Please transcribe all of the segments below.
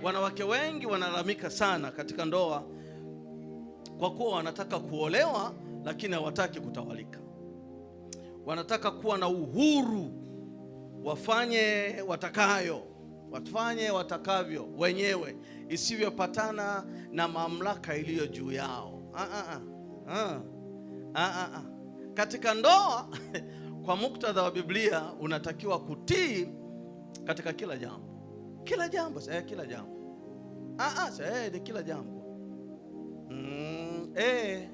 Wanawake wengi wanalalamika sana katika ndoa kwa kuwa wanataka kuolewa lakini hawataki kutawalika. Wanataka kuwa na uhuru, wafanye watakayo, wafanye watakavyo wenyewe, isivyopatana na mamlaka iliyo juu yao. Katika ndoa kwa muktadha wa Biblia unatakiwa kutii katika kila jambo. Kila jambo, kila jambo. Ni kila jambo.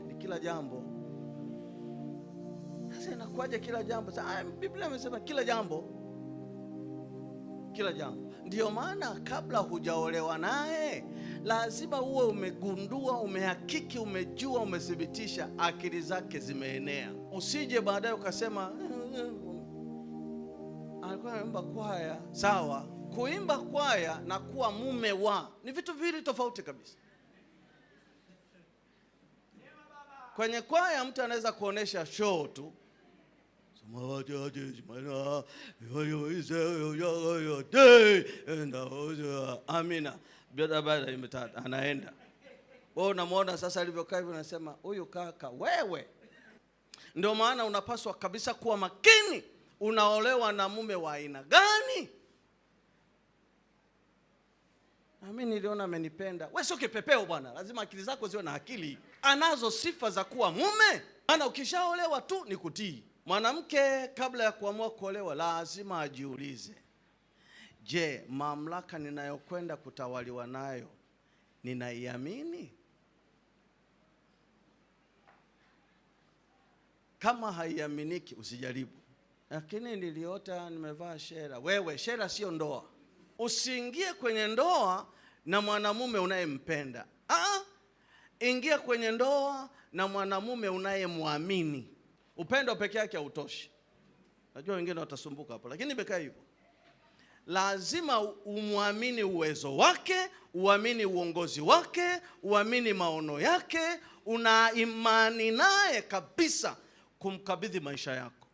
Ni kila jambo. Sasa inakuwaje kila jambo? Sasa Biblia imesema kila jambo. Kila jambo. Ndio maana kabla hujaolewa naye lazima uwe umegundua, umehakiki, umejua, umethibitisha akili zake zimeenea. Usije baadaye ukasema alikuwa anaimba kwaya. Sawa, kuimba kwaya na kuwa mume wa ni vitu viwili tofauti kabisa. Kwenye kwaya mtu anaweza kuonesha show tu. Amina. Anaenda. Wewe unamuona sasa alivyokaa hivi, unasema huyu kaka wewe. Ndio maana unapaswa kabisa kuwa makini, unaolewa na mume wa aina gani? Na mimi niliona amenipenda. Wewe sio kipepeo bwana, lazima akili zako ziwe na akili. Anazo sifa za kuwa mume. Maana ukishaolewa tu ni kutii. Mwanamke kabla ya kuamua kuolewa lazima ajiulize, je, mamlaka ninayokwenda kutawaliwa nayo ninaiamini? Kama haiaminiki usijaribu. Lakini niliota nimevaa shera. Wewe, shera sio ndoa. Usiingie kwenye ndoa na mwanamume unayempenda. Ingia kwenye ndoa na mwanamume unayemwamini. Upendo peke yake hautoshi. Najua wengine watasumbuka hapo, lakini imekaa hivyo. Lazima umwamini uwezo wake, uamini uongozi wake, uamini maono yake, una imani naye kabisa kumkabidhi maisha yako.